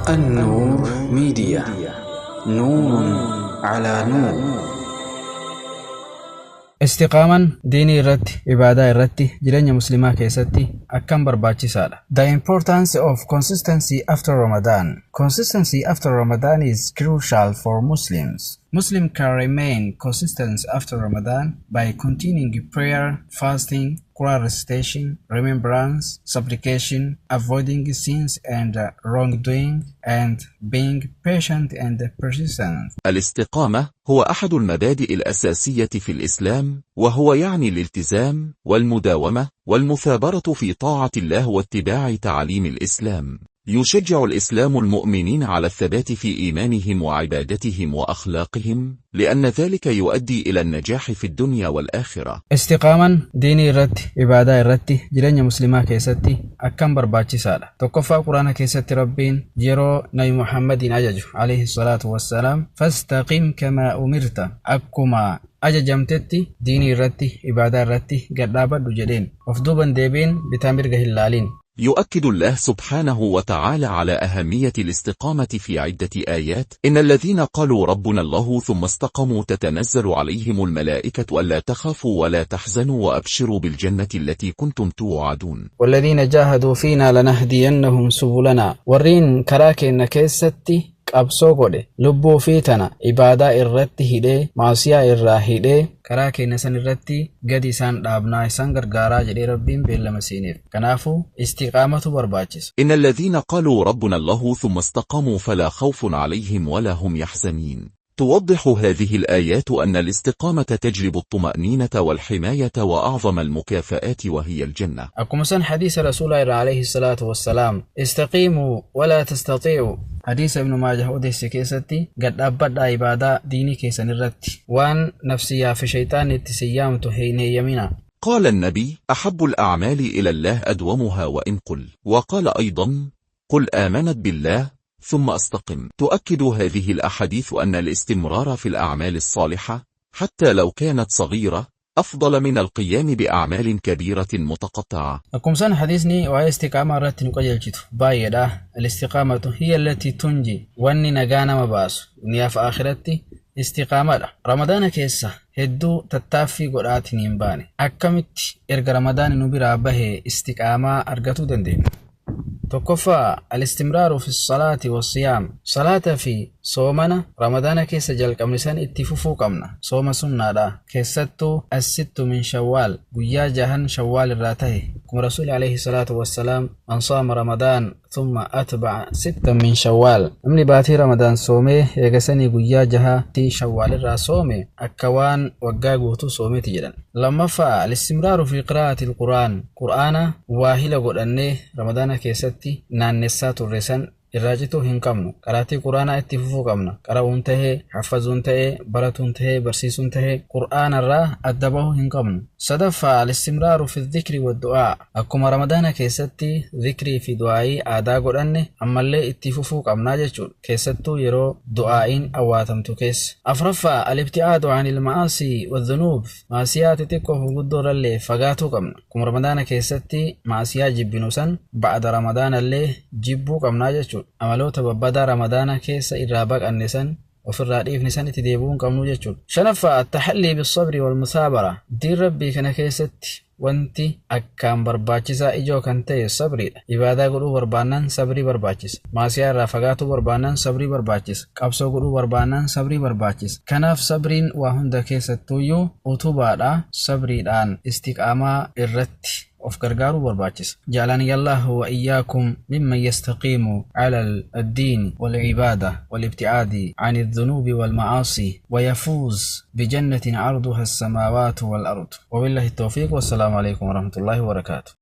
النور ميديا، نور على نور. Istiqaamaan diinii irratti, ibaadaa irratti, jireenya musliimaa keessatti akkam barbaachisaadha. The importance of consistency after Ramadan. Consistency after Ramadan is crucial for Muslims. Muslim can remain consistent after Ramadan by continuing prayer, fasting, Quran recitation, remembrance, supplication, avoiding sins and wrongdoing, and being patient and persistent. الاستقامة هو أحد المبادئ الأساسية في الإسلام، وهو يعني الالتزام والمداومة والمثابرة في طاعة الله واتباع تعاليم الإسلام. يشجع الإسلام المؤمنين على الثبات في إيمانهم وعبادتهم وأخلاقهم، لأن ذلك يؤدي إلى النجاح في الدنيا والآخرة. Istiqaamaan diinii irratti, ibaadaa irratti, jireenya musliimaa keessatti akkam barbaachisaadha. Tokkoffaa, Quraana keessatti Rabbiin yeroo Nabi Muhammadiin ajaju عليه الصلاة والسلام فاستقم كما أمرت, akkuma ajajamtetti diinii irratti, ibaadaa irratti gad dhaabadhu jedheen. Of duuban deebiin, bitaa mirga hin laalin. يؤكد الله سبحانه وتعالى على أهمية الاستقامة في عدة آيات: إن الذين قالوا ربنا الله ثم استقاموا تتنزل عليهم الملائكة ألا تخافوا ولا تحزنوا وأبشروا بالجنة التي كنتم توعدون. والذين جاهدوا فينا لنهدينهم سبلنا. Warriin karaa keenya keessatti qabsoo godhe, lubbuu fi tana ibaadaa irratti hidhee, maasiyaa irraa hidhee, karaa keenya san irratti gadi isaan dhaabnaa, isaan gargaaraa jedhee Rabbiin beellama seeneef. Kanaafuu istiqaamatu barbaachisa. إن الذين قالوا ربنا الله ثم استقاموا فلا خوف عليهم ولا هم يحزنون. توضح هذه الآيات أن الاستقامة تجلب الطمأنينة والحماية وأعظم المكافآت وهي الجنة. Akkuma san hadiisa rasuulaa irraa عليه الصلاة والسلام استقيموا ولا تستطيعوا, hadiisa Ibnu Maajah odeesse keessatti, gad dhaabbadhaa ibaadaa diinii keessan irratti, waan nafsiyyaa fi shayxaanni itti sin yaamtu hin eeyyamina. قال النبي: أحب الأعمال إلى الله أدومها وإن قل. وقال أيضا: قل آمنت بالله ثم استقم. تؤكد هذه الأحاديث أن الاستمرار في الأعمال الصالحة حتى لو كانت صغيرة أفضل من القيام بأعمال كبيرة متقطعة. Akkuma san hadiisni waa'ee istiqaamaa irratti nu qajeelchitu baay'eedha. الاستقامة هي التي تنجي. Wanni nagaa nama baasu duniyaa fi akhiratti istiqaamaadha. Ramadaana keessa hedduu tattaaffii godhaatiin hin baane. Akkamitti erga Ramadaani nu biraa bahee istiqaamaa argatuu dandeenya? Tokkoffaa, الاستمرار في الصلاة والصيام. Salaata fi soomana Ramadaana keessa jalqabne san itti fufuu qabna. Sooma sunnaadha. Keessattuu الست من شوال, guyyaa jahan Shawwaal irraa tahe. Akkuma Rasuuli عليه الصلاة والسلام من صام رمضان ثم أتبع ستا من شوال. Namni baatii Ramadaan soomee eegasanii guyyaa jaha Shawwaal irraa soome akka waan waggaa guutuu soomeeti jedhan. Lammaffaa, الاستمرار في قراءة القرآن. Qur'aana waahila godhannee Ramadaana keessatti naannessaa turre san irraa cituu hin qabnu. Qaraatii Quraanaa itti fufuu qabna. Qara'uun tahee, haffazuun tahee, baratuun tahee, barsiisuun tahee, Qur'aanarraa adda bahuu hin qabnu. Sadaffaa, الاستمرار في الذكر والدعاء. Akkuma Ramadaana keessatti dhikrii fi du'aayii aadaa godhanne ammallee itti fufuu qabnaa jechuudha. Keessattuu yeroo du'aa'iin awwaatamtu keessa. Afraffaa, الابتعاد عن المعاصي والذنوب. Maasiyaa xixiqqoo fi gurguddoo irrallee fagaatuu qabna. Akkuma Ramadaana keessatti maasiyaa jibbinu san ba'ada Ramadaanallee jibbuu qabnaa jechuudha. Amaloota babbadaa Ramadaana keessa irraa baqanne san ofirraa dhiifne san itti deebi'uu hin qabnu jechuudha. Shanaffaa, التحلي بالصبر والمثابرة. Diin Rabbii kana keessatti wanti akkaan barbaachisaa ijoo kan ta'e sabriidha. Ibaadaa godhuu barbaannaan sabrii barbaachisa. Maasiyaa irraa fagaatuu barbaannaan sabrii barbaachisa. Qabsoo godhuu barbaannaan sabrii barbaachisa. Kanaaf sabriin waa hunda keessattuyyuu utubaadha. Sabriidhaan istiqaamaa irratti of gargaaruu barbaachisa. جعلني الله وإياكم ممن يستقيم على الدين والعبادة والابتعاد عن الذنوب والمعاصي ويفوز بجنة عرضها السماوات والأرض. وبالله التوفيق، والسلام عليكم ورحمة الله وبركاته.